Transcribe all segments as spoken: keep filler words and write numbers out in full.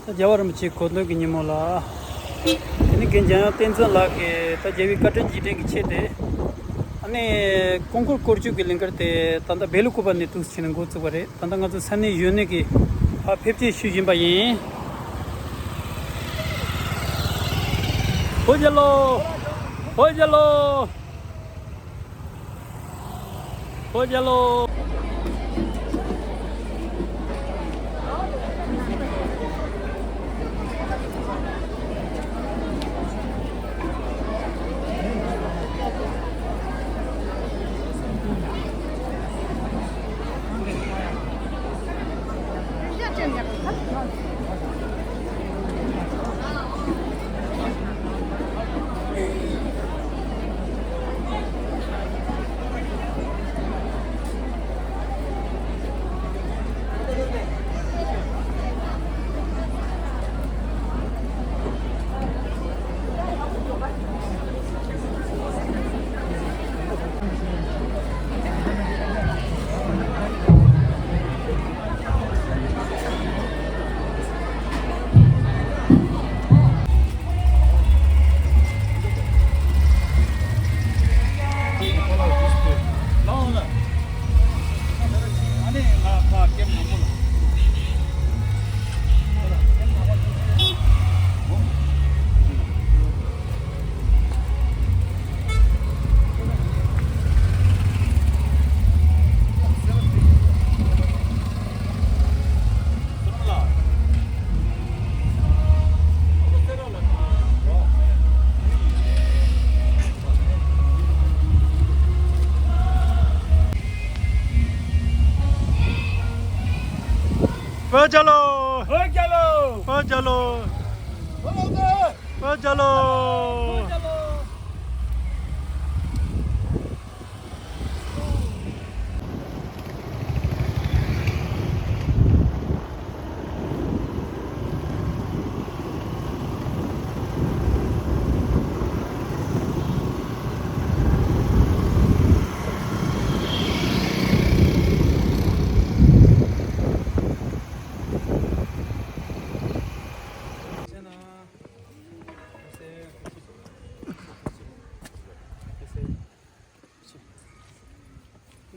ད་རྒྱལ་བ་རིན་པོ་ཆེའི་གོ་སྟོན་གྱི་ཉིན་མོ་ལ། དེ་ནི་རྒན་འཇམ་དབྱངས་བསྟན་འཛིན་ལགས་ཀྱིས་ད་རྒྱལ་བའི་བཀའ་དྲིན་རྗེས་དྲན་གྱི་ཆེད་དུ། ཨ་ནི་ཀོང་ཀོར་སྐོར་སྐྱོད་ཀྱི་ལིང་གར་དེ་ད་ལྟ་བེ་ལུ་ཀུ་པ་ནས་འདུག་སེ་བྱས་ནས་འགོ་བཙུགས་པ་རེད། ད་ལྟ་ང་ཚོ་ས་གནས་གཞོན་ནུ་གིས་ཕར་ཕེབས་སྐྱེལ་ཞུ་བཞིན་པ་ཡིན། ཧོ་རྒྱལ་ལོ། ཧོ་རྒྱལ་ལོ། ཧོ་རྒྱལ་ལོ། བོད་རྒྱལ་ལོ། བོད་རྒྱལ་ལོ། བོད་རྒྱལ་ལོ། བོད་རྒྱལ་ལོ། བོད་རྒྱལ་ལོ།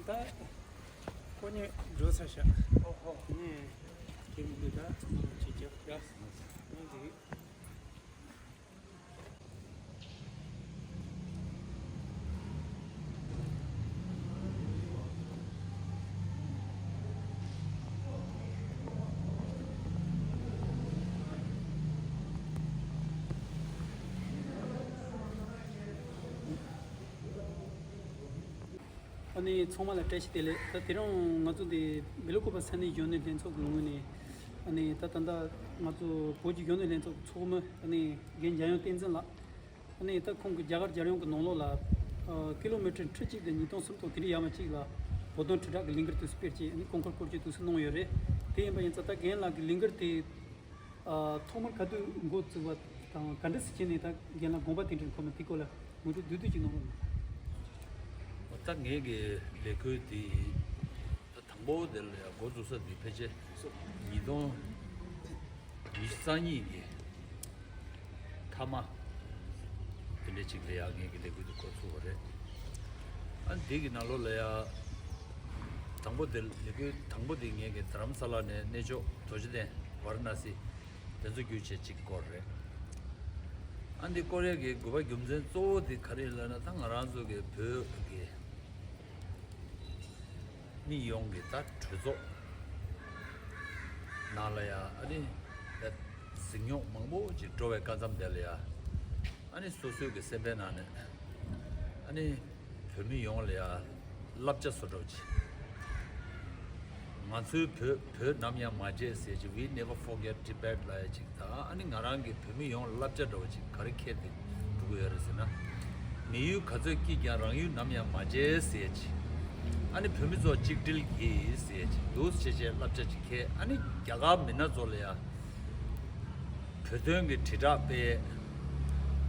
ད་ཁོ་གཉིས་འགྲོ་ཚར་ཤག་ཨོ་ཧོ། དེ་ནས་ཁྱེད་མི་འདུག་ད་ཅིག་རྒྱབ་ཡ། ཡ། ཡང་དེ། ཨ་ནི་ཚང་མ་ལ་བཀྲ་ཤིས་བདེ་ལེགས། ད་དེ་རིང་ང་ཚོ་འདི་བེ་ལུ་ཀུ་པ་ས་གནས་གཞོན་ནུ་ལྷན་ཚོགས་ཀྱི་ངོས་ནས། ཨ་ནི་ད་ད་ལྟ་ང་ཚོ་བོད་ཀྱི་གཞོན་ནུ་ལྷན་ཚོགས་ཀྱི་ཚོགས་མི་ཨ་ནི་རྒན་འཇམ་དབྱངས་བསྟན་འཛིན་ལགས། ཨ་ནི་ད་ཁོང་གིས་རྒྱ་གར་རྒྱལ་ཡོངས་ཀྱི་ནང་ལོགས་ལ་ཨ་ཀི་ལོ་མི་ཊར་ཁྲི་གཅིག་དང་ཉིས་སྟོང་སུམ་སྟོང་དེ་འདྲའི་ཡར་མར་གཅིག་ལ་བོད་དོན་དྲིལ་བསྒྲགས་ཀྱི་ལས་འགུལ་དུ་སྤེལ་བྱས། ཨ་ནི་ཀོང་ཀོར་སྐོར་སྐྱོད་དུ་གནང་ཡོད་རེད། དེ་ཡིན་པ་ཡིན་ཙང་ད་རྒན་ལགས་ཀྱི་ལས་འགུལ་དེ། ཨ། ཐོག་མར་ག་དུས་འགོ་བཙུགས་པ་དང་ག་འདྲ་སེ་བྱས་ནས་ད་རྒན་ལགས་དགོངས་པ་དེ་འདྲ་འཁོར་ན་དེ་སྐོར་ལ་ངོ་སྤྲོད་བསྡུས་བསྡུས་ཅིག་གནང་རོགས་གནང་། ད་ངེད་ཀྱི་ལས་འགུལ་དེ་ད་དང་པོ་དེ་ལ་ཡང་འགོ་འཛུགས་ས་དེ་ཕལ་ཆེར་ཉིས་སྟོང་ཉི་ཤུ་རྩ་གཉིས་ཀྱི་མཐའ་མ་དེ་འདྲ་ཅིག་ལ་ཡང་ངེད་ཀྱི་ལས་འགུལ་དེ་འགོ་ཚུགས་པ་རེད། ཨ་ནི་དེ་གི་ནང་ལོགས་ལ་ཡང་དང་པོ་དེ་ལས་འགུལ་དང་པོ་དེ་ངེད་ཀྱི་རྡ་རམ་ས་ལ་ནས་གནས་མཆོག་རྡོ་རྗེ་གདན་ཝཱ་ར་ཎ་སི་དེ་ཚོ་བརྒྱུད་བྱས་གཅིག་སྐོར་རེད། ཨ་འདི་སྐོར་ཡས་ཀྱི་དགོས་པ་རྒྱུ་མཚན་གཙོ་བོ་དེ་ག་རེ་ལབ་ན། ད་ང་རང་ཚོ་གི་བོད་ཀྱི་མི་ཡོངས་ཀྱི་ད་གྲོས་ཚོགས་ནང་ལ་ཡ་ཨ་ནི་ད་ཟིང་ཉོག་མང་པོ་ཅིག་འགྲོ་བའི་སྐབས་མཚམས་དེ་ལ་ཡ་ཨ་ནི་སོ་སོའི་གི་སེམས་པའི་ནང་ནས་ཨ་ནི་བོད་མི་ཡོངས་ལ་ཡ་བསླབ་བྱ་བཟོ་འདྲ་ཅིག་ང་ཚོའི་བོད་བོད་ནམ་ཡང་མ་བརྗེད་ཟེར་ཅིག We never forget Tibet ལབ་ཡ་ཅིག་དང་། ཨ་ནི་ང་རང་གིས་བོད་མི་ཡོངས་ལ་བསླབ་བྱ་འདྲ་བོ་ཅིག་ག་རེ་འཁྱེར་ཏེ་འགྲོ་གི་ཡོད་རེད་ཟེར་ན། མི་ཡུལ་ག་ཚོད་སྐྱིད་ཀྱང་རང་ཡུལ་ནམ་ཡང་མ་བརྗེད་ཟེར་ཡ་ཅིག་ཨ་ནི་བོད་མི་ཚོ་གཅིག་སྒྲིལ་གྱིས་ཟེར་ཡ་ཅིག་འདུག་བྱས་བྱས་བསླབ་བྱ་ཅིག་འཁྱེར། ཨ་ནི་རྒྱ་གར་མི་སྣ་ཚོ་ལ་ཡ་བོད་དོན་གྱི་དྲིལ་བསྒྲགས་སྤེལ།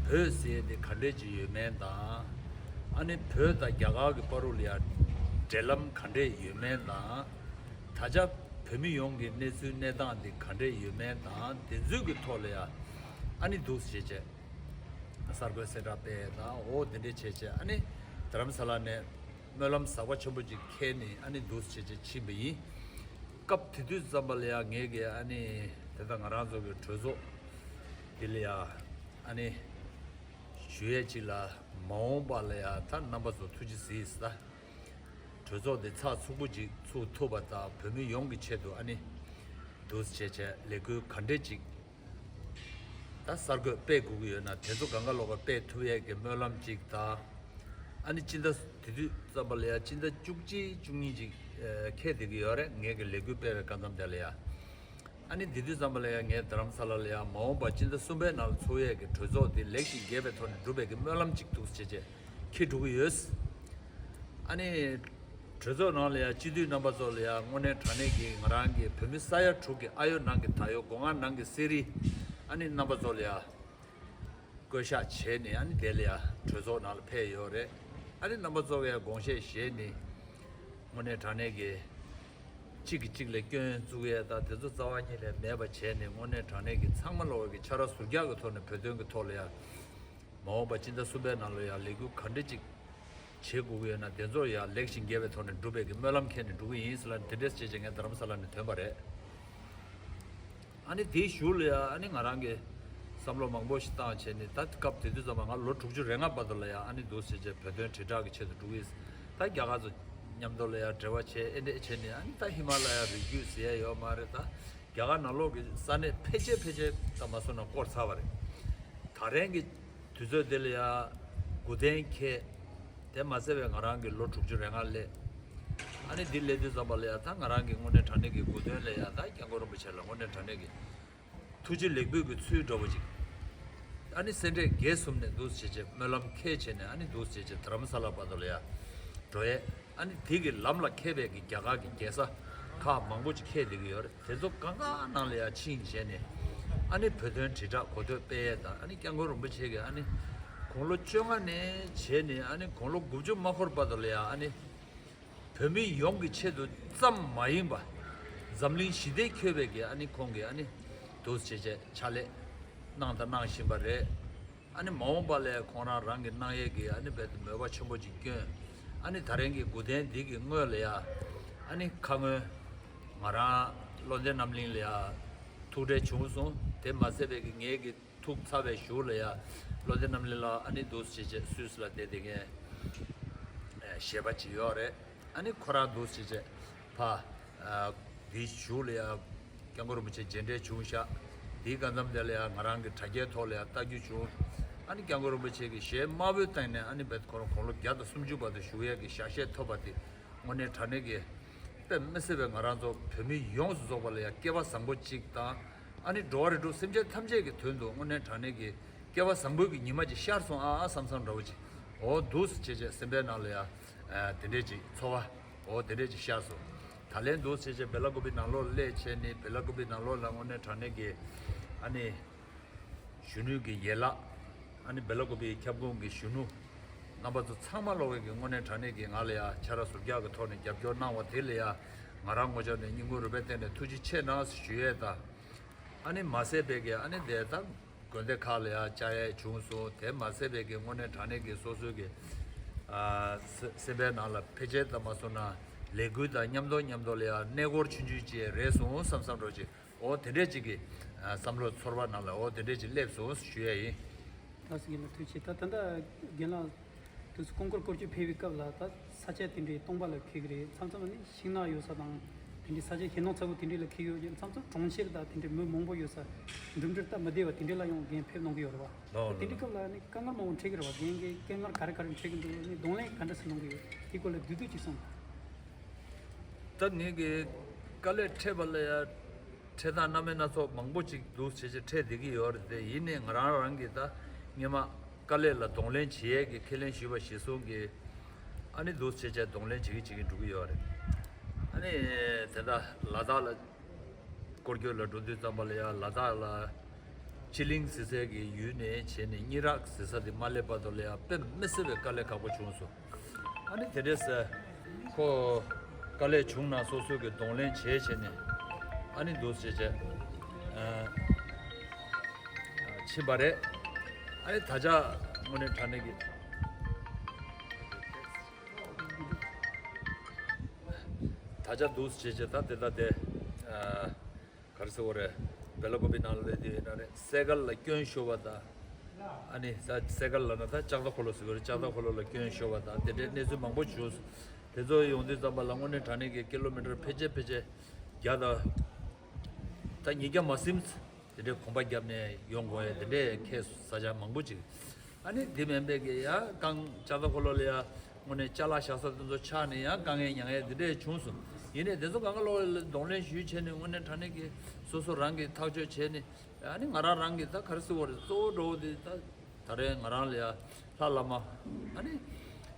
བོད་ཟེར་ཡ་དེ་ག་འདྲས་ཅིག་ཡོད་མེད་དང་། ཨ་ནི་བོད་དང་རྒྱ་གར་གྱི་བར་དུ་ལ་ཡ་འབྲེལ་ལམ་ག་འདྲས་ཡོད་མེད་དང་། ད་ཆ་ བོད་མི་ཡོངས་ཀྱི་གནས་ཚུལ་གནས་སྟངས་འདི་ག་འདྲས་ཡོད་མེད་དང་དེ་ཚོའི་གི་ཐོག་ལ་ཡ་ཨ་ནི་འདུག་བྱས་བྱས་གསར་འགོད་གསལ་བསྒྲགས་སྤེལ་དང་འོ་དེ་འདྲས་བྱས་བྱས་ཨ་ནི་རྡ་རམ་ས་ལ་ནས་སྨོན་ལམ་ཟབ་པ་ཆེན་པོ་ཅིག་འཁྱེར་ནས་ཨ་ནི་འདུག་བྱས་བྱས་ཕྱིན་པ་ཡིན། སྐབས་དེ་དུས་ཙམ་པ་ལ་ཡ་ངས་ཀྱི་ཨ་ནི་དེ་ལྟར་ང་རང་ཚོ་གི་གྲོས་ཚོགས་དེ་ལ་ཡ་ཨ་ནི་ཞུ་ཡས་ཅིག་ལ་མ་འོངས་པ་ལ་ཡ་ད་རྣམ་པ་ཚོ་ཐུགས་རྗེ་གཟིགས་ད། གྲོས་ཚོགས་འདི་ཚགས་ཚུད་པོ་ཅིག་ཚུགས་ཐུབ་པ་དང་བོད་མི་ཡོངས་ཀྱི་ཆེད་དུ་ཨ་ནི་འདུག་བྱས་བྱས་ལས་འགུལ་ག་འདྲས་ཅིག་ད་གསར་འགོད་སྤེལ་དགོས་ཀྱི་ཡོད་ན་དེ་ཚོ་གང་ག་ལོག་ག་སྤེལ་ཐུབ་ཡས་ཀྱི་སྨོན་ལམ་ཅིག་དང་། ཨ་ནི་སྤྱི་ཟླ་དེ་དུས་ཙམ་པ་ལ་ཡ་སྤྱི་ཟླ་བཅུ་གཅིག་བཅུ་གཉིས་ཅིག་ཨ་འཁེལ་བསྡད་ཀྱི་ཡོད་རེད་ངས་ཀྱི་ལས་འགུལ་སྤེལ་བའི་སྐབས་ཙམ་དེ་ལ་ཡ། ཨ་ནི་དེ་དུས་ཙམ་པ་ལ་ཡ་ངས་རྡ་རམ་ས་ལ་ལ་ཡ་མ་འོངས་པ་སྤྱི་ཟླ་གསུམ་པའི་ནང་ལ་ཚོགས་ཡས་ཀྱི་གྲོས་ཚོགས་འདི་ལེགས་ཤིང་རྒྱས་པའི་ཐོག་ནས་འགྲུབ་པའི་གི་སྨོན་ལམ་ཅིག་འདུག་བྱས་བྱས་འཁྱེར་འགྲོ་གི་ཡོད། ཨ་ནི་གྲོས་ཚོགས་ནང་ལ་ཡ་སྤྱི་འཐུས་རྣམ་པ་ཚོ་ལ་ཡ་དངོས་གནས་དྲང་གནས་ཀྱི་ང་རང་གི་བོད་མི་ས་ཡ་དྲུག་གི་ཨ་ཡོ་ནང་གི་ད་ཡོ་སྒོ་ང་ནང་གི་གསེར་རི་ཨ་ནི་རྣམ་པ་ཚོ་ལ་ཡ་བསྐོ་བཞག་བྱས་ནས་ཨ་ནི་དེ་ལ་ཡ་གྲོས་ཚོགས་ནང་ལ་ཕེབས་ཡོད་རེད། ཨ་ནི་རྣམ་པ་ཚོ་གི་དགོངས་བཞེས་བཞེས་ནས་དངོས་གནས་དྲང་གནས་ཀྱི་གཅིག་གིས་གཅིག་ལ་སྐྱོན་བཙུགས་ཡས་དང་དེ་ཚོ་རྩ་བ་ཉིད་ལས་མེད་པ་བྱས་ནས་དངོས་གནས་དྲང་གནས་ཀྱི་ཚང་མ་ལོག་གི་ཕྱག་ར་ཟུར་རྒྱག་གི་ཐོག་ནས་བོད་དོན་གྱི་ཐོག་ལ་ཡ་མ་འོངས་པ་སྤྱི་ཟླ་གསུམ་པའི་ནང་ལ་ཡ་ལས་འགུལ་ག་འདྲ་ཅིག་བྱེད་དགོས་ཀྱི་ཡོད་ན་དེ་ཚོ་ཡ་ལེགས་ཤིང་རྒྱས་པའི་ཐོག་ནས་འགྲུབ་པའི་གི་སྨོན་ལམ་འཁྱེར་ནས་འགྲོ་གི་ཡིན་ཟེར་ལ་དེ་འདྲས་བྱས་བྱས་ངས་རྡ་རམ་ས་ལ་ནས་ཐོན་པ་རེད། ཨ་ནི་དེའི་གཞུག་ལ་ཡ་ཨ་ནི་ང་རང་གི་བསམ་བློ་མང་པོ་ཞིག་བཏང་བྱས་ནས་ད་སྐབས་དེ་དུས་ཙམ་པ་ང་ལོ་དྲུག་ཅུ་རེ་ལྔ་བར་དུ་ལ་ཡ་ཨ་ནི་འདུག་བྱས་བྱས་བོད་དོན་དྲིལ་བསྒྲགས་ཀྱི་ཆེད་དུ་འགྲོ་གི་ཡིན། ད་རྒྱ་གར་ཚོ་མཉམ་དུ་ལ་ཡ་འབྲེལ་བ་བྱས་ཨེ་འདྲས་བྱས་ནས་ཨ་ནི་ད་ཧི་མ་ལ་ཡ་རི་རྒྱུད་ཟེར་ཡ་ཡོད་མ་རེད། ད་རྒྱ་གར་ནང་ལོགས་ཀྱི་ས་གནས་ཕལ་ཆེར་ཕལ་ཆེར་ད་མ་སོང་ན་བསྐོར་ཚར་བ་རེད། ད་རན་གྱི་དུས་ཚོད་དེ་ལ་ཡ་སྒུག་རྟེན་འཁེལ། དེ་མ་ཟད་པའི་ང་རང་གི་ལོ་དྲུག་ཅུ་རེ་ལྔ་སླེབས། ཨ་ནི་འདི་སླེབས་དུས་ཙམ་པ་ལ་ཡ་ད་ང་རང་གི་དངོས་གནས་དྲང་གནས་ཀྱི་སྒུག་དོན་ལ་ཡ་ད་སྐྱབས་མགོན་རིན་པོ་ཆེ་ལ་དངོས་གནས་དྲང་གནས་ཀྱི་ཐུགས་རྗེ་ལེགས་འབུལ་གྱི་ཚུལ་འདྲ་བོ་ཅིག་ཨ་ནི་སེ་འབྲས་དགེ་གསུམ་ནས་འདུག་བྱས་བྱས་སྨོན་ལམ་འཁྱེར་བྱས་ནས་ཨ་ནི་འདུག་བྱས་བྱས་དྷ་རམ་ས་ལ་བར་དུ་ལ་ཡ་འགྲོ་ཡས། ཨ་ནི་དེ་གི་ལམ་ལ་འཁེལ་བའི་གི་རྒྱ་གར་གི་རྒྱལ་ས་ཁག་མང་པོ་ཅིག་འཁེལ་བསྡད་ཀྱི་ཡོད་རེད། དེ་ཚོ་གང་ག་ནང་ལ་ཡ་ཕྱིན་བྱས་ནས་ཨ་ནི་བོད་དོན་དྲིལ་བསྒྲགས་གོ་ཐོས་སྤེལ་ཡས་དང་ཨ་ནི་སྐྱབས་མགོན་རིན་པོ་ཆེ་གི་ཨ་ནི་དགུང་ལོ་བཅོ་ལྔ་ནས་བྱས་ནས་ཨ་ནི་དགུང་ལོ་དགུ་བཅུ་མ་འཁོར་བར་དུ་ལ་ཡ་ཨ་ནི་བོད་མི་ཡོངས་ཀྱི་ཆེད་དུ་ཙམ་མ་ཡིན་པ་འཛམ་གླིང་ཞི་བདེ་འཁྱོལ་བའི་གི་ཨ་ནི་ཁོང་གི་ཨ་ནི་འདུག་བྱས་བྱས་ཕྱག་ལས་གནང་དང་གནང་བཞིན་པ་རེད། ཨ་ནི་མ་འོངས་པ་ལ་ཁོང་རང་རང་གི་གནང་ཡས་ཀྱི་ཨ་ནི་རྦད་དེ་མོས་པ་ཆེན་པོ་ཅིག་བསྐྱོན། ཨ་ནི་ད་རིང་གི་སྒུག་རྟེན་འདི་གི་སྔོན་ལ་ཡ་ཨ་ནི་ཁ་སྔོན་ང་རང་བློ་ལྡན་རྣམ་གླིང་ལ་ཡ་ཐུག་འཕྲད་བྱུང་སོང་། དེ་མ་ཟད་པའི་གི་ངའི་གི་ཐུག་ཚར་བའི་གཞུག་ལ་ཡ་བློ་ལྡན་རྣམ་གླིང་ལགས་ཨ་ནི་འདུག་བྱས་བྱས་སུད་སི་ལ་བསྡད་བསྡད་མཁན་ཞེས་པ་ཅིག་ཡོད་རེད། ཨ་ནི་ཁོ་རང་འདུག་བྱས་བྱས་ཕ་དེའི་གཞུག་ལ་ཡ་སྐྱབས་མགོན་རིན་པོ་ཆེ་མཇལ་འཕྲད་བྱུང་ཤག་དེའི་སྐབས་མཚམས་དེ་ལ་ཡ་ང་རང་གི་དྲ་རྒྱའི་ཐོག་ལ་ཡ་ལྟ་རྒྱུ་བྱུང་། ཨ་ནི་སྐྱབས་མགོན་རིན་པོ་ཆེ་གི་ཞལ་དམར་པོའི་སྟེང་ནས་ཨ་ནི་རྦད་ཁོ་རང་དགུང་ལོ་བརྒྱ་དང་སུམ་ཅུ་བར་དུ་བཞུགས་ཡས་ཀྱི་ཞལ་བཞེས་ཐོབ་པ་དེ་དངོས་གནས་དྲང་གནས་ཀྱི་དཔེ་མི་སྲིད་པའི་ང་རང་ཚོ་བོད་མི་ཡོངས་སུ་རྫོགས་པ་ལ་ཡ་སྐལ་བ་བཟང་པོ་གཅིག་དང་། ཨ་ནི་འགྲོ་བ་རིགས་དྲུག་སེམས་ཅན་ཐམས་ཅད་ཀྱི་དོན་དུ་དངོས་གནས་དྲང་གནས་ཀྱི་སྐལ་བ་བཟང་པོའི་གི་ཉི་མ་ཅིག་ཤར་སོང་ཨ་ཨ་བསམ་བསམ་འདྲ་བོ་ཅིག་འོ་འདུག་སེ་བྱས་བྱས་སེམས་པའི་ནང་ལ་ཡ་ཨ་དེ་འདྲས་ཅིག་ཚོར་བ་འོ་དེ་འདྲས་ཅིག་ཤར་སོང་། ད་ལན་འདུག་སེ་བྱས་བྱས་བེ་ལ་ཀུ་པི་ནང་ལོགས་སླེབས་བྱས་ནི་བེ་ལ་ཀུ་པི་ནང་ལོགས་ལ་དངོས་གནས་དྲང་གནས་ཀྱི་ཨ་ནི་གཞོན་ནུ་གི་ཡན་ལག་ཨ་ནི་བེ་ལ་ཀུ་པི་ཁྱབ་ཁོངས་ཀྱི་གཞོན་ནུ་རྣམ་པ་ཚོ་ཚང་མ་ལོག་གི་དངོས་གནས་དྲང་གནས་ཀྱི་ང་ལ་ཡ་ཕྱག་ར་ཟུར་རྒྱག་གི་ཐོག་ནས་རྒྱབ་སྐྱོར་གནང་བ་དེ་ལ་ཡ་ང་རང་ངོ་ཅག་ནས་སྙིང་ཁུང་རུས་པའི་གཏིང་ནས་ཐུགས་རྗེ་ཆེ་གནང་ཞུ་ཡས་དང་། ཨ་ནི་མ་ཟད་པའི་གི་ཨ་ནི་དེ་ད་དགོན་སྡེ་ཁག་ལ་ཡ་བཅར་ཡས་བྱུང་སོང་། དེ་མ་ཟད་པའི་གི་དངོས་གནས་དྲང་གནས་ཀྱི་སོ་སོའི་གི་ཨ་སེ་སེམས་པའི་ནང་ལ་ཕལ་ཆེར་ཙམ་མ་སོང་ན་ལས་འགུལ་དང་མཉམ་དུ་མཉམ་དུ་ལ་ཡ་གནས་སྐོར་ཆུང་ཆུང་ཅིག་རེད་སོང་བསམ་བསམ་འདྲ་ཅིག་འོ་དེ་འདྲས་ཅིག་གི་ཨ་བསམ་བློ་ཚོར་བ་ནང་ལ་འོ་དེ་འདྲས་ཅིག་སླེབས་སོང་ཞུ་ཡས་ཡིན། ལགས་སོ། རྒན་ལགས་ཐུགས་རྗེ་ཆེ། ད་ད་ལྟ་རྒན་ལགས་དུས་སུ་ཀོང་ཀོར་སྐོར་སྐྱོད་ཕེབས་པའི་སྐབས་ལ་ད་ས་ཆ་དེ་འདྲའི་སྟོང་པ་ལ་འཁེལ་གི་རེད། མཚམས་མཚམས་ནི་ཤིང་ནགས་ཡོད་ས་དང་དེ་འདྲའི་ས་ཆ་ཞེད་སྣང་ཚ་པོ་དེ་འདྲའི་ལ་འཁེལ་གི་ཡོད་ཀྱང་མཚམས་མཚམས་གྲོང་ཁྱེར་དང་དེ་འདྲའི་མི་མང་པོ་ཡོད་ས་འགྲིམ་འགྲུལ་སྟབས་མི་བདེ་བ་དེ་འདྲའི་ལ་ཡང་རྒན་ཕེབས་གནང་གི་ཡོད་རེད་བ། ལགས་ལགས། དེ་འདྲའི་སྐབས་ལ་ནི་དཀའ་ངལ་མང་པོ་འཕྲད་ཀྱི་རེད་བ། རྒན་གྱིས་དཀའ་ངལ་ག་རེ་ག་རེ་འཕྲད་ཀྱི་འདུག་ནི་གདོང་ལེན་ག་འདྲ་སེ་གནང་གི་ཡོད། དེའི་སྐོར་ལ་བསྡུས་བསྡུས་ཅིག་གསུངས། ད་ངེད་ཀྱི་དཀའ་ལས་འཕྲད་པ་ལ་ཡ་འཕྲད་སྟངས་སྣ་མིན་སྣ་ཚོགས་མང་པོ་ཅིག་འདུག་བྱས་བྱས་འཕྲད་བསྡད་ཀྱི་ཡོད་རེད་དེ། ཡིན་ནའི་ང་རང་རང་གིས་ད་སྔོན་མ་དཀའ་ལས་ལ་གདོང་ལེན་བྱེད་ཡས་ཀྱི་ཁས་ལེན་ཞུས་པ་གཞིར་བཟུང་གིས་ཨ་ནི་འདུག་བྱས་བྱས་གདོང་ལེན་བྱེད་ཀྱི་བྱེད་ཀྱི་འགྲོ་གི་ཡོད་རེད། ཨ་ནི་དེ་འདྲ་ལ་དྭགས་ལ་སྐོར་སྐྱོད་ལ་འགྲོ་དུས་ཙམ་པ་ལ་ཡ་ལ་དྭགས་ལ་ཕྱི་གླིང་ཟེར་སའི་གི་ཡུལ་ནས་བྱས་ནས་གཉིས་རག་ཟེར་ས་དེ་མ་སླེབས་བར་དུ་ལ་ཡ་དཔེ་མི་སྲིད་པའི་དཀའ་ལས་ཁག་པོ་བྱུང་སོང་། ཨ་ནི་དེ་འདྲས་ཁོ་དཀའ་ལས་བྱུང་ན་སོ་སོ་གི་གདོང་ལེན་བྱས་བྱས་ནས་ ཨ་ནི་འདུག་བྱས་བྱས། ཨ། ཕྱིན་པ་རེད། ཨ་ནི་ད་ཆ་དངོས་གནས་དྲང་གནས་ཀྱི། ད་ཆ་འདུག་བྱས་བྱས་ད་དེ་ད་དེ། ཨ། ག་རེ་ཟེར་བ་རེད། སྦེ་ལ་ཀོ་པི་ནང་ལ་སླེབས་དུས་ཡིན་ན་རེད། སེ་གལ་ལ་སྐྱོན་ཤོར་བ་དང་། ཨ་ནི་ད་སེ་གལ་ལབ་ན་ད་ལྕགས་རྟ་འཁོར་ལོ་ཟེར་བ་རེད། ལྕགས་རྟ་འཁོར་ལོ་ལ་སྐྱོན་ཤོར་བ་དང་དེ་འདྲའི་གནས་ཚུལ་མང་པོ་བྱུང་། དེ་ཚོ་ཡོང་དུས་ཙམ་པ་ལ་དངོས་གནས་དྲང་གནས་ཀྱི་ཀི་ལོ་མི་ཊར་ཕལ་ཆེར་ཕལ་ཆེར་བརྒྱ་དང་། ད་ཉིས་བརྒྱ་མ་ཟིན། དེ་འདྲའི་གོམ་པ་བརྒྱབ་ནས་ཡོང་དགོས་ཡ་དེ་འདྲའི་ཁེ་ས་ཆ་མང་པོ་ཅིག་ཨ་ནི་དེ་མིན་པའི་གི་ཡ་རྐང་ལྕགས་རྟ་འཁོར་ལོ་ལ་ཡ་དངོས་གནས་ཅ་ལག་བཞག་ས་དེ་ཚོ་ཆག་ནས་ཡ་དཀའ་ངལ་མྱངས་ཡ་དེ་འདྲས་བྱུང་སོང་། ཡིན་ནའི་དེ་ཚོ་གང་ག་ལོག་ལ་གདོང་ལེན་ཞུས་བྱས་ནས་དངོས་གནས་དྲང་གནས་ཀྱི་སོ་སོ་རང་གིས་ཐག་གཅོད་བྱས་ནས་ཨ་ནི་ང་རང་རང་གིས་ད་ག་རེ་ཟེར་བ་རེད། གཙོ་བོ་འགྲོ་བོ་དེ་ད་ད་རེས་ང་རང་ལ་ཡ་ལྷ་བླ་མ་ཨ་ནི་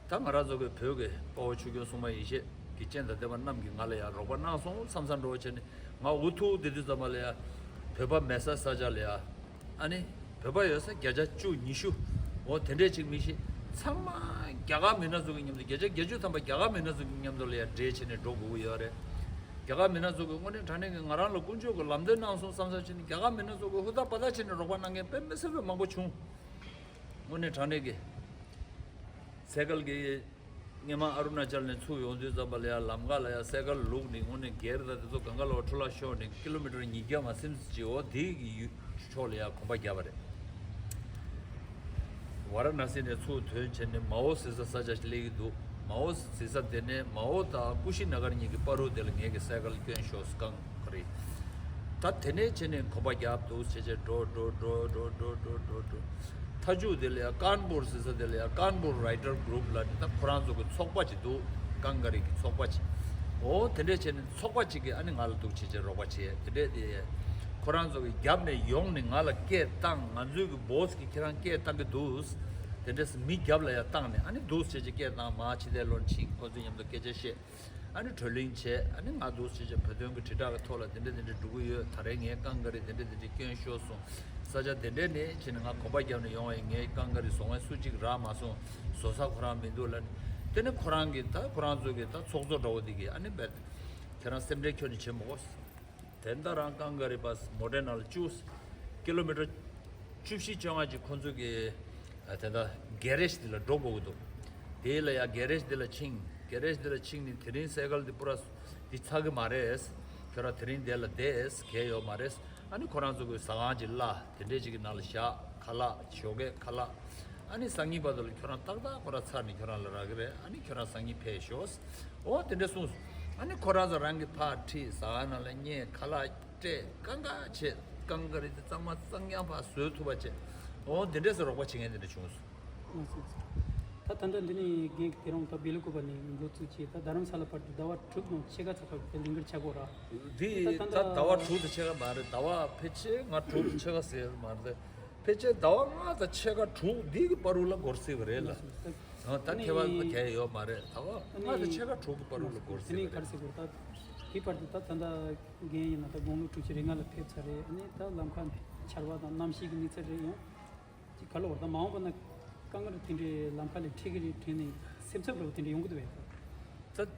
ད་ང་རང་ཚོ་གི་བོད་ཀྱི་དཔའ་བོ་ཆོས་སྐྱོང་སྲུང་མ་ཡེ་ཤེས་ཀྱི་སྤྱན་དང་ལྡན་པ་རྣམས་ཀྱིས་ང་ལ་ཡ་རོགས་པ་གནང་སོང་བསམ་བསམ་འགྲོ་བོ་བྱས་ནས་ང་འུ་ཐུག་བསྡད་དུས་ཙམ་པ་ལ་ཡ་བོད་པ་མེད་ས་ས་ཆ་ལ་ཡ། ཨ་ནི། བོད་པ་ཡོད་ས་བརྒྱ་ཆ་བཅུ་ཉི་ཤུ། འོ་དེ་འདྲས་ཅིག་མི་ཤེས། ཚང་མ་རྒྱ་གར་མི་སྣ་ཚོ་གི་མཉམ་དུ་བརྒྱ་ཆ་བརྒྱད་ཅུ་ཐམ་པ་རྒྱ་གར་མི་སྣ་ཚོ་གི་མཉམ་དུ་ལ་ཡ་འདྲེས་བྱས་ནས་འགྲོ་དགོས་ཀྱི་ཡོད་རེད། རྒྱ་གར་མི་སྣ་ཚོ་གི་དངོས་གནས་དྲང་གནས་ཀྱི་ང་རང་ལ་ཀུན་སྤྱོད་ཀྱི་ལམ་སྟོན་གནང་སོང་བསམ་བསམ་བྱས་ནས་རྒྱ་གར་མི་སྣ་ཚོ་གི་ཧུར་ཐག་པ་ཐག་བྱས་ནས་རོགས་པ་གནང་མཁན་དཔེ་མི་སྲིད་པའི་མང་པོ་བྱུང་། དངོས་གནས་དྲང་གནས་ཀྱི། སེ་གལ་གྱི། སྔོན་མ་ཨ་རུ་ན་ཅལ་ནས་ཚུར་ཡོང་དུས་ཙམ་པ་ལ་ཡ་ལམ་ཁ་ལ་ཡ་སེ་གལ་བླུགས་ནས་དངོས་གནས་སྒེར་དང་དེ་ཚོ་གང་ག་ལ་བ་འཕྲོ་བརླག་ཤོར་ནས་ཀི་ལོ་མི་ཊར་ཉིས་བརྒྱ་མ་ཟིན་ཙམ་ཅིག་འོ་དེ་གི་ཡུལ་ཕྱོགས་ལ་ཡ་གོམ་པ་བརྒྱབ་པ་རེད། ཝཱ་ར་ཎ་སི་ནས་ཚུར་ཐོན་བྱས་ནས་མའོ་ཟེར་ས་ས་ཆ་ཞིག་སླེབས་ཀྱི་འདུག་མའོ་ཟེར་ས་དེ་ནས་མའོ་དང་ཀུ་ཤི་ན་གར་གཉིས་ཀྱི་བར་དུ་དེ་ལ་ངེད་ཀྱི་སེ་གལ་སྐྱོན་ཤོར་སྐང་ག་རེད། ད་དེ་ནས་བྱས་ནས་གོམ་པ་རྒྱབ་འདུག་བྱས་བྱས་འགྲོ་འགྲོ་འགྲོ་འགྲོ་འགྲོ་འགྲོ་འགྲོ་འགྲོ། མཐའ་མཇུག་དེ་ལ་ཡ་ཀཱན་པུར་ཟེར་ས་དེ་ལ་ཡ་ཀཱན་པུར་རའི་ཊར་གུ་རུབ་ལབ་ནས་ད་ཁོ་རང་ཚོ་གི་ཚོགས་པ་ཅིག་འདུག་ཀང་ག་རི་གི་ཚོགས་པ་ཅིག་འོ་དེ་འདྲས་བྱས་ནས་ཚོགས་པ་ཅིག་གིས་ཨ་ནི་ང་ལ་འདུག་བྱས་བྱས་རོགས་པ་བྱས་དེ་འདྲས་དེ། ཁོ་རང་ཚོ་གི་རྒྱབ་ནས་ཡོང་ནས་ང་ལ་སྐད་བཏང་། ང་ཚོའི་གི་བོ་སི་གིས་ཁྱེད་རང་སྐད་བཏང་གི་འདུག་དེ་འདྲས་མི་རྒྱབ་ལ་ཡ་བཏང་ནས་ཨ་ནི་འདུག་བྱས་བྱས་སྐད་བཏང་། མ་ཕྱི་དེ་ལོན་ཕྱིན་ཁོ་ཚོའི་མཉམ་དུ་སྐད་ཆ་བཤད། ཨ་ནི་བགྲོ་གླེང་བྱས། ཨ་ནི་ང་འདུག་བྱས་བྱས་བོད་དོན་གྱི་དྲིལ་བསྒྲགས་ཀྱི་ཐོག་ལ་དེ་འདྲ་དེ་འདྲ་འགྲོ་གི་ཡོད། ད་རེས་ངའི་ཀང་ག་རི་དེ་འདྲ་དེ་འདྲ་སྐྱོན་ཤོར་སོང་། ས་ཆ་དེ་འདྲ་ནས་བྱས་ནས་ང་གོམ་པ་བརྒྱབ་ནས་ཡོང་བའི་ངའི་ཀང་ག་རི་བཟོ་མཁན་སུ་གཅིག་རག་མ་སོང་། བཟོ་ས་ཁོ་རང་མི་འདུག་ལབ་ནས། དེ་ནས་ཁོ་རང་གིས་ད་ཁོ་རང་ཚོ་གིས་ད་ཚོགས་གཙོ་འདྲ་བོ་དེ་གིས་ཨ་ནི་བས་ཁྱེད་རང་སེམས་ཁྲལ་ཁྱོན་ནས་བྱེད་མི་དགོས། དེ་འདྲ་རང་ཀང་ག་རི་པ་མོ་ཊའི་ནང་ལ་བཅུག་ཀི་ལོ་མི་ཊར་བཅུ་བཞི་བཅོ་ལྔ་ཅིག་ཁོང་ཚོ་གི་ཨ་དེ་འདྲ་གེ་རེཇ་དེ་ལ་འགྲོ་དགོས་ཀྱི་འདུག་དེ་ལ་ཡ་གེ་རེཇ་དེ་ལ་ཕྱིན། གེ་རེཇ་དེ་ལ་ཕྱིན་ནས་དེ་རིང་སའི་ཀལ་དེ་པུ་ར་དེ་ཚར་གི་མ་རེད། ཁྱོད་རང་དེ་རིང་དེ་ལ་བསྡད་གལ་ཡོད་མ་རེད། ཨ་ནི་ཁོ་རང་ཚོ་གི་ཟ་ཁང་ཅིག་གླ་དེ་འདྲས་ཅིག་གི་ནང་ལ་བཞག་ཁ་ལག་ཞོགས་ཀས་ཁ་ལག་ཨ་ནི་སང་ཉིན་བར་དུ་ལ་ཁྱོད་རང་ཏག་ཏག་ཁོ་རང་ཚར་ནས་ཁྱོད་རང་ལ་རག་གི་རེད། ཨ་ནི་ཁྱོད་རང་སང་ཉིན་ཕེབས་ཤོག་འོ་དེ་འདྲ་གསུངས་སོང་། ཨ་ནི་ཁོ་རང་ཚོ་རང་གི་ཕར་ཁྲིད། ཟ་ཁང་ནང་ལ་བསྙལ། ཁ་ལག་སྤྲད། གང་ག་བྱས། ཀང་ག་རི་དེ་གཙང་མ་གཙང་རྐྱང་ཕར་བཟོས་ཐུབ་པ་བྱས། འོ་དེ་འདྲས་སེ་རོགས་པ་བྱེད་མཁན་དེ་འདྲ་བྱུང་སོང་། ལགས་སོ། ད་ད་ལྟ་འདི་ནས་རྒན་དེ་རིང་ད་སྦེ་ལ་ཀོ་པ་ནས་འགོ་བཙུགས་བྱས་ད་རྡ་རམ་ས་ལ་བར་དུ་ཟླ་བ་དྲུག་དང་ཕྱེད་ཀ་ཙམ་ཁག་གི་ལས་འགུལ་ཆགས་ཀྱི་ཡོད་ར། འདི་ད་ད་ད་ཟླ་བ་དྲུག་དང་ཕྱེད་ཀ་མ་རེད། ཟླ་བ་ཕལ་ཆེར་ང་དྲུག་དང་ཕྱེད་ཀ་ཟེར་མ་རེད། ཕལ་ཆེར་ཟླ་བ་ལྔ་དང་ཕྱེད་ཀ་དྲུག་འདི་གི་བར་དུ་ལ་འགོར་སྲིད་པ་རེད་ལ། ཨ་ད་ཨ་ཁྱད་པར་ནི་གང་ཡང་ཡོད་མ་རེད། ཟླ་བ་ལྔ་དང་ཕྱེད་ཀ་དྲུག་གི་བར་དུ་ལ་འགོར་དེ་ནས་སྲིད་པ་ག་རེ་རེད། ཟེར་དགོས་རེད། ད་དེའི་བར་དུ་ད་ད་ལྟ་རྒན་ཡིན་ན་ད་དགུང་ལོ་དྲུག་ཅུ་རེ་ལྔ་ལ་ཕེབས་ཚར་རེད། ཨ་ནི་ད་ལམ་ཁ་འཆར་བ་དང་གནམ་གཤིས་ཀྱི་གནས་ཚུལ་རེད། ཡང་ཅིག་ག་ལ་བར་ད་མ་འོངས་པ་ན་དཀའ་ངལ་དེ་འདྲའི་ལམ་ཁ་ལ་འཕྲད་ཀྱི་རེད་དྲན་ནས་སེམས་འཚབ་འདྲ་བོ་དེ་འདྲ་ཡོང་གི་འདུག་བས། ད་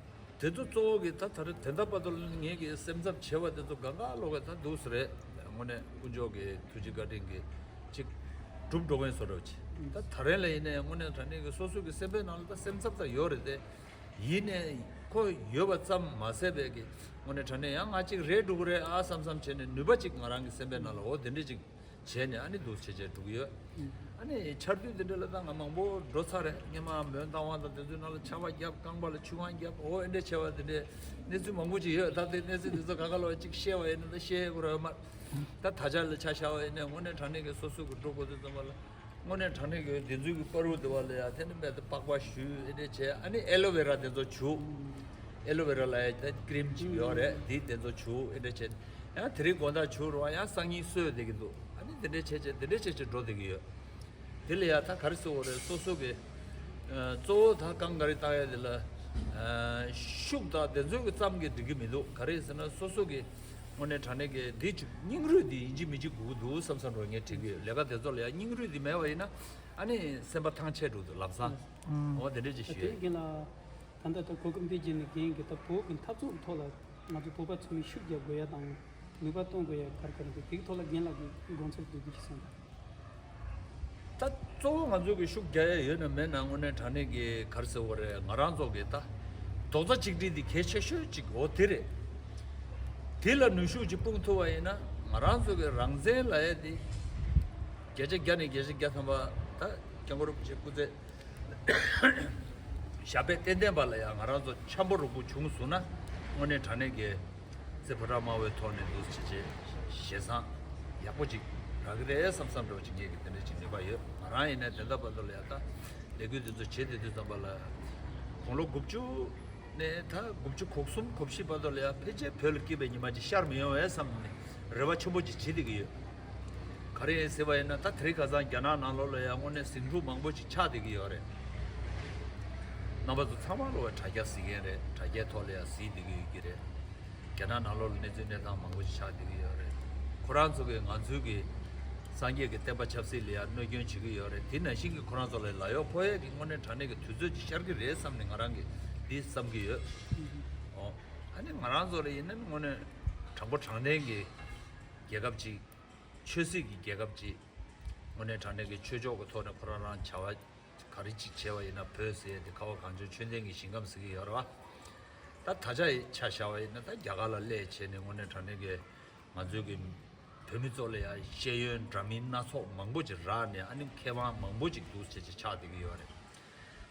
དེ་ཚོ་གཙོ་བོ་གི་ད་ད་རེས་དེ་འདྲ་བར་དུ་ངེད་ཀྱི་སེམས་འཚབ་ཆེ་བ་དེ་ཚོ་གང་ག་ལོག་གི་ད་འདུག་སེ་རེད། དངོས་གནས་དཀོན་མཆོག་གི་ཐུགས་རྗེ་བཀའ་དྲིན་གྱིས་ཅིག་གྲུབ་འགྲོ་མཁན་བཟོ་འདྲ་བོ་ཅིག་ད་ད་རེས་ལ་ཡིན་ནའི་དངོས་གནས་དྲང་གནས་ཀྱི་སོ་སོ་གི་སེམས་པའི་ནང་ལ་ད་སེམས་འཚབ་ད་ཡོད་རེད་དེ། ཡིན་ནའི་ཁོ་ཡོད་པ་ཙམ་མ་ཟད་པའི་གི་དངོས་གནས་དྲང་གནས་ཡང་ང་ཅིག་རེད་འགྲོ་གི་རེད་ཨ་བསམ་བསམ་བྱས་ནས་ནུས་པ་ཅིག་ང་རང་གི་སེམས་པའི་ནང་ལ་འོ་དེ་འདྲས་ཅིག་བྱས་ནས་ཨ་ནི་འདུག་བྱས་བྱས་འགྲོ་གི་ཡོད། ཨ་ནི་ཆར་དུས་དེ་འདྲ་ལ་ད་ང་མང་པོ་འགྲོ་ཚར་རེད། སྔོན་མ་མོན་རྟ་དབང་དང་དེ་ཚོའི་ནང་ལ་ཆར་པ་བརྒྱབ། རྐང་པ་ལ་ཆུ་གང་བརྒྱབ། འོ་ཨེ་འདྲས་བྱས་པ་དེ་འདྲས་གནས་ཚུལ་མང་པོ་ཅིག་ཡོད། ད་དེ་གནས་ཚུལ་དེ་ཚོ་ག་ག་ལ་ཅིག་བཤད་པ་ཡིན་ན་ད་བཤད་དགོས་རེད་མ། ད་ད་ཆར་ལ་ཆ་བཞག་པ་ཡིན་ནའི་དངོས་གནས་དྲང་གནས་ཀྱི་སོ་སོ་གི་འགྲོ་དགོས་དུས་ཙམ་པ་ལ། དངོས་གནས་དྲང་གནས་ཀྱི་དེ་ཚོའི་གི་པར་རུ་དེ་བ་ལ་ཡ་དེ་ནི་མེད་དུ་པགས་པ་བཞུས་ཨེ་འདྲས་བྱས། ཨ་ནི་ཨེ་ལོ་ཝེ་ར་དེ་ཚོ་བྱུག་ཨེ་ལོ་ཝེ་ར་ལ་ཡ་ད་ཀི་རིམ་ཅིག་ཡོད་རེད། དེ་དེ་ཚོ་བྱུག་ཨེ་འདྲས་བྱས། ཡང་དེ་རིང་དགོང་དག་བྱུག་རུང་ཡང་སང་ཉིན་གསོས་བསྡད་ཀྱི་འདུག་ཨ་ནི་དེ་འདྲས་བྱས་བྱས་དེ་འདྲས་བྱས་བྱས་འགྲོ་བསྡད་ཀྱི་ཡོད། དེ་ལ་ཡ་ད་ག་རེ་ཟེར་དགོས་རེད། སོ་སོ་གི་ཨ་གཙོ་བོ་ད་ཀང་ག་རི་བཏགས་ཡ་དེ་ལ་ཨ་ཤུགས་དང་དེ་ཚོའི་གི་ཙམ་གྱིས་འགྲིག་གི་མི་འདུག་ག་རེ་ཟེར་ན་སོ་སོ་གི་དངོས་གནས་དྲང་གནས་ཀྱི་འདི་ཅིག་སྙིང་རུས་འདི་ཡིན་གཅིག་མིན་གཅིག་དགོས་ཀྱི་འདུག་བསམ་བསམ་འགྲོ་ངས་དྲན་གྱི་ཡོད། ལས་ཀ་དེ་ཚོ་ལ་ཡ་སྙིང་རུས་འདི་མེད་པ་ཡིན་ན་ཨ་ནི་སེམས་པ་ཐང་ཆད་འགྲོ་འདུག་ལམ་སང་། འོ་དེ་འདྲས་ཅིག་ད་ཞུ་ཡ་དེ་ཡིན། རྒན་ལགས། ད་ལྟ་ད་གོ་སྐབས་འདི་བརྒྱུད་ནས་རྒན་གྱིས་ད་བོད་ཀྱི་འཐབ་རྩོད་ཀྱི་ཐོག་ལ་ང་ཚོ་བོད་པ་ཚོ་མི་ཤུགས་རྒྱབ་དགོས་ཡ་དང་ ནུས་པ་གཏོང་དགོས་ཡ་ག་རེ་ག་རེ་འདུག་དེ་གི་ཐོག་ལ་རྒན་ལགས་ཀྱི་དགོངས་ཚུལ་འདུག་འདུག་ཅིག་གསུངས་དང་། ད་གཙོ་བོ་ང་ཚོ་གི་ཤུགས་རྒྱག་ཡ་ཡོད་ན་མེད་ན་དངོས་གནས་དྲང་གནས་ཀྱི་ག་རེ་ཟེར་བ་རེད། ང་རང་ཚོ་གི་ད་རྡོག་རྩ་གཅིག་སྒྲིལ་འདི་གལ་ཆེ་ཤོས་གཅིག་འོ་དེ་རེད། དེ་ལ་ནུས་ཤུགས་ཅིག་སྤུངས་ཐུབ་པ་ཡིན་ན་ང་རང་ཚོ་གི་རང་བཙན་ལབ་ཡ་དེ་བརྒྱ་ཆ་བརྒྱ་ནས་བརྒྱ་ཆ་བརྒྱ་ཐམ་པ་ད་སྐྱབས་མགོན་རིན་པོ་ཆེ་སྐུ་ཚེ་ཞབས་པད་བརྟན་བརྟན་པ་ལ་ཡང་ང་རང་ཚོ་འཆམ་པོ་རོགས་པོ་བྱུང་སོང་ན་དངོས་གནས་དྲང་གནས་ཀྱི་རྩེ་ཕོ་བྲང་དམར་པོའི་ཐོག་ནས་འདུག་བྱས་བྱས་ཞེ་སང་ཡག་པོ་ཅིག་རག་གི་རེད་བསམ་བསམ་འདྲ་བོ་ཅིག་ངས་ཀྱི་དེ་འདྲ་ཅིག་ནུས་པ་ཡོད། ང་རང་ཡིན་ན་དེ་འདྲ་བར་དུ་ལ་ཡང་ད་ལས་འགུལ་འདི་ཚོ་བྱེད་བསྡད་དུས་ཙམ་པ་ལ་དགུང་ལོ་དགུ་བཅུ་ནས་ད་དགུ་བཅུ་གོ་གསུམ་གོ་བཞི་བར་དུ་ལ་ཡང་ཕལ་ཆེར་བོད་ལ་སྐྱིད་པའི་ཉི་མ་ཅིག་ཤར་མི་ཡོང་བས་བསམ་ནས་རེ་བ་ཆེན་པོ་ཅིག་བྱེད་བསྡད་ཀྱི་ཡོད། ག་རེ་ཡིན་ཟེར་བ་ཡིན་ན་ད་དེ་རིང་ཁ་སང་རྒྱ་ནག་ནང་ལོགས་ལ་ཡང་དངོས་གནས་ཟིང་འཁྲུག་མང་པོ་ཅིག་ཆགས་བསྡད་ཀྱི་ཡོད་རེད། རྣམ་པ་ཚོ་ཚང་མ་ལོ་བའི་དྲ་རྒྱ་གཟིགས་མཁན་རེད། དྲ་རྒྱའི་ཐོག་ལ་ཡང་གཟིགས་བསྡད་ཀྱི་ཡོད་ཀྱི་རེད། རྒྱ་ནག་ནང་ལོགས་ལ་གནས་ཚུལ་གནས་སྟངས་མང་པོ་ཞིག་ཆགས་བསྡད་ཀྱི་ཡོད་རེད། ཁོ་རང་ཚོ་གིས་ང་ཚོའི་གི་སངས་རྒྱས་ཀྱི་བསྟན་པ་ཆབ་སྲིད་ལ་ཡང་གནོད་སྐྱོན་བྱེད་ཀྱི་ཡོད་རེད། དེ་ནང་བཞིན་གྱི་ཁོ་རང་ཚོ་ལ་ལ་གཡོག་ཕོག་ཡས་ཀྱི་དངོས་གནས་དྲང་གནས་ཀྱི་དུས་ཚོད་ཅིག་ཤར་གྱི་རེད་བསམ་ནས་ང་རང་གིས་འདི་བསམ་གྱི་ཡོད། ཨོ། ཨ་ནི་ང་རང་ཚོ་ལ་ཡིན་ན་དངོས་གནས་དྲང་པོ་དྲང་བདེན་གྱི་རྒྱལ་ཁབ་ཅིག་ཆོས་སྲིད་ཀྱི་རྒྱལ་ཁབ་ཅིག་དངོས་གནས་དྲང་གནས་ཀྱི་ཆོས་ཕྱོགས་ཀྱི་ཐོག་ནས་ཁོ་རང་རང་བྱ་བ་ག་རེ་ཅིག་བྱས་པ་ཡིན་ན་བོད་ཟེར་ཡས་དེ་ཁ་བ་གངས་ལྗོངས་ཆོས་ལྡན་གྱི་ཞིང་ཁམས་ཟེར་གྱི་ཡོད་རེད་བ། ད་ད་ཆ་ཡི་ཆ་བཞག་པ་ཡིན་ན་ད་རྒྱ་གར་ལ་སླེབས་བྱས་ནས་དངོས་གནས་དྲང་གནས་ཀྱི་ང་ཚོའི་གི་བོད་མི་ཚོ་ལ་ཡང་ཤེས་ཡོན་འདྲ་མིན་སྣ་ཚོགས་མང་པོ་ཅིག་རག་ནས་ཨ་ནི་མཁས་དབང་མང་པོ་ཅིག་འདུག་བྱས་བྱས་ཆགས་བསྡད་ཀྱི་ཡོད་རེད།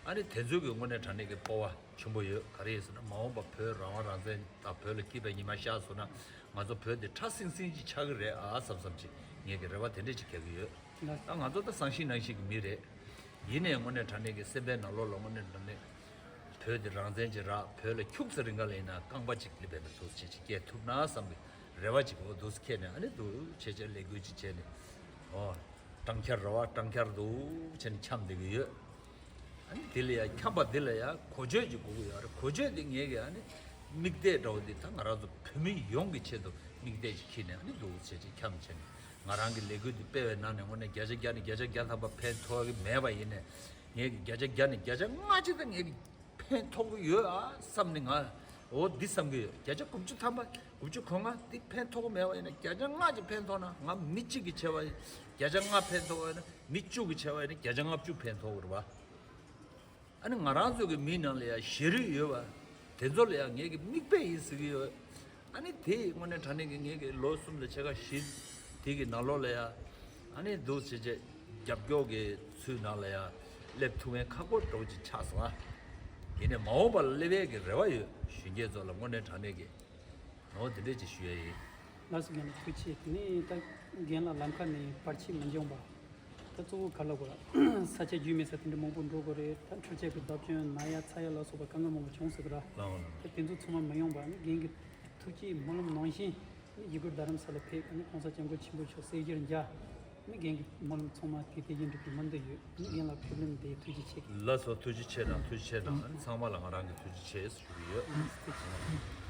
ཨ་ནི་དེ་ཚོའི་གི་དངོས་གནས་དྲང་གནས་ཀྱི་སྤོབས་པ་ཆེན་པོ་ཡོད། ག་རེ་ཡིན་ཟེར་ན་མ་འོངས་པ་བོད་རང་དབང་རང་བཙན་དང་བོད་ལ་སྐྱིད་པའི་ཉི་མ་ཤར་སོང་ན་ང་ཚོ་བོད་འདི་ཁྲ་སིང་སིང་ཅིག་ཆགས་ཀྱི་རེད་ཨ་བསམ་བསམ་ཅིག་ངས་ཀྱི་རེ་བ་དེ་འདྲས་ཅིག་རྒྱག་གི་ཡོད། ད་ང་ཚོ་ད་བཟང་ཤིང་ནང་བཞིན་གྱི་མི་རེད། ཡིན་ནའི་དངོས་གནས་དྲང་གནས་ཀྱི་སེམས་པའི་ནང་ལོགས་ལ་དངོས་གནས་དྲང་གནས་བོད་འདི་རང་བཙན་ཅིག་རག་བོད་ལ་ཁྱུག་ཙམ་རིང་ག་ལ་ཡིན་ན་རྐང་པ་ཅིག་སླེབས་པའི་ན་ཐུགས་ཆེ་ཅིག་སྐྱེལ་ཐུབ་ན་བསམ་པའི་རེ་བ་ཅིག་འོ་འདུག་སེ་འཁྱེར་ནས་ཨ་ནི་འདུག་བྱས་བྱས་ལས་འགུལ་ཅིག་བྱས་ནས་ཨོ། སྤྲང་འཁྱར་རེད་བ། སྤྲང་འཁྱར་འདུག་བྱས་ནས་འཁྱམས་བསྡད་ཀྱི་ཡོད། ཨ་ནི་དེ་ལ་ཡང་འཁྱམས་པ་འདི་ལ་ཡང་གོ་ཆོད་ཅིག་དགོས་ཀྱི་ཡོད་རེད། གོ་ཆོད་འདི་ངས་ཀྱི་ཨ་ནི་དམིགས་གཏད་འདྲ་བོ་འདི་ད་ང་རང་ཚོ་བོད་མི་ཡོངས་ཀྱི་ཆེད་དུ་དམིགས་གཏད་ཅིག་འཁྱེར་ནས་ཨ་ནི་འདུག་བྱས་ཅིག་འཁྱམས་བྱས་ནས་ང་རང་གི་ལས་འགུལ་འདི་སྤེལ་བའི་ནང་ནས་དངོས་གནས་བརྒྱ་ཆ་བརྒྱ་ནས་བརྒྱ་ཆ་བརྒྱ་ཐམ་པ་ཕན་ཐོགས་ཀྱི་མེད་པ་ཡིན་ནས་ངས་ཀྱི་བརྒྱ་ཆ་བརྒྱ་ནས་བརྒྱ་ཆ་ལྔ་ཅིག་ད་ངས་ཀྱི་ཕན་ཐོགས་ཀྱི་ཡོད་ཨ་བསམ་ནས་ང་འོ་འདི་བསམ་གྱི་ཡོད། བརྒྱ་ཆ་དགུ་བཅུ་ཐམ་པ་དགུ་བཅུ་གོ་ལྔ་འདི་ཕན་ཐོགས་ཀྱི་མེད་པ་ཡིན་ན་བརྒྱ་ཆ་ལྔ་ཅིག་ཕན་ཐོགས་ན་ང་མི་གཅིག་གི་བྱས་པ་ཡིན་བརྒྱ་ཆ་ལྔ་ཕན་ཐོགས་པ་ཡིན་ན། མི་བཅུ་གི་བྱས་པ་ཡིན་ན་བརྒྱ་ཆ་ལྔ་བཅུ་ཕན་ཐོགས་རེད་བ། ཨ་ནི་ང་རང་ཚོ་གི་མི་ནང་ལ་ཡང་ཞེ་རུས་ཡོད་བ། དེ་ཚོ་ལ་ཡང་ངེད་ཀྱི་མིག་དཔེ་ཡིན་ཟེར་གི་ཡོད། ཨ་ནི་དེ་དངོས་གནས་དྲང་གནས་ཀྱི་ངེད་ཀྱི་ལོ་གསུམ་དང་ཕྱེད་ཀ་བཞི་དེ་གི་ནང་ལོགས་ལ་ཡང་ཨ་ནི་འདུག་བྱས་བྱས་རྒྱབ་སྐྱོར་གི་ཚུལ་ནང་ལ་ཡང་སླེབས་ཐུབ་མཁན་ཁག་པོ་འདྲ་བོ་ཅིག་ཆགས་སོང་ཨ། ཡིན་ནའི་མ་འོངས་པ་ལ་སླེབས་ཡས་ཀྱི་རེ་བ་ཡོད། གཞོན་སྐྱེས་ཚོ་ལ་དངོས་གནས་དྲང་གནས་ཀྱི། འོ་དེ་འདྲས་ཅིག་ཞུ་ཡ་ཡིན། ལགས་སོ། རྒན་ལགས་ཐུགས་རྗེ་ཆེ། དེ་ནས་ད་རྒན་ལགས་ལམ་ཁ་ནས་བར་ཆད་མི་འབྱུང་བ། ད་གཙོ་བོ་ག་ལ་གོ་ལ། ས་ཆ་རྒྱུས་མེད་ས་དེ་འདྲ་མང་པོ་འགྲོ་དགོས་རེད། ད་འཕྲུལ་ཆས་ཀྱི་བརྡབ་སྐྱོན་ན་ཡ་ཚ་ཡ་ལ་སོགས་པ་དཀའ་ངལ་མང་པོ་བྱུང་སྲིད་གི་ར། ལགས་འོང་ལགས། ད་དེ་ཚོ་ཚང་མ་མི་ཡོང་བ་ནི་རྒན་གྱི་ཐུགས་ཀྱི་སྨོན་ལམ་ནང་བཞིན་ནི་ཡི་གུར་རྡ་རམ་ས་ལ་ཕེབས་ནི་གོང་ས་སྐྱབས་མགོན་ཆེན་པོ་མཆོག་སྲས་བཞིར་མཇལ། ནི་རྒན་གྱི་སྨོན་ལམ་ཚང་མ་དེ་དེ་བཞིན་འགྲུབ་པའི་སྨོན་འདུན་ཡོད། ནི་རྒན་ལགས་ཕེབས་ལམ་དེ་ཐུགས་རྗེ་ཆེ། ལགས་སོ། ཐུགས་རྗེ་ཆེ་དང་ཐུགས་རྗེ་ཆེ་དང་ཚང་མ་ལ་ང་རང་གི་ཐུགས་རྗེ་ཆེ་ཞུ་གི་ཡོད།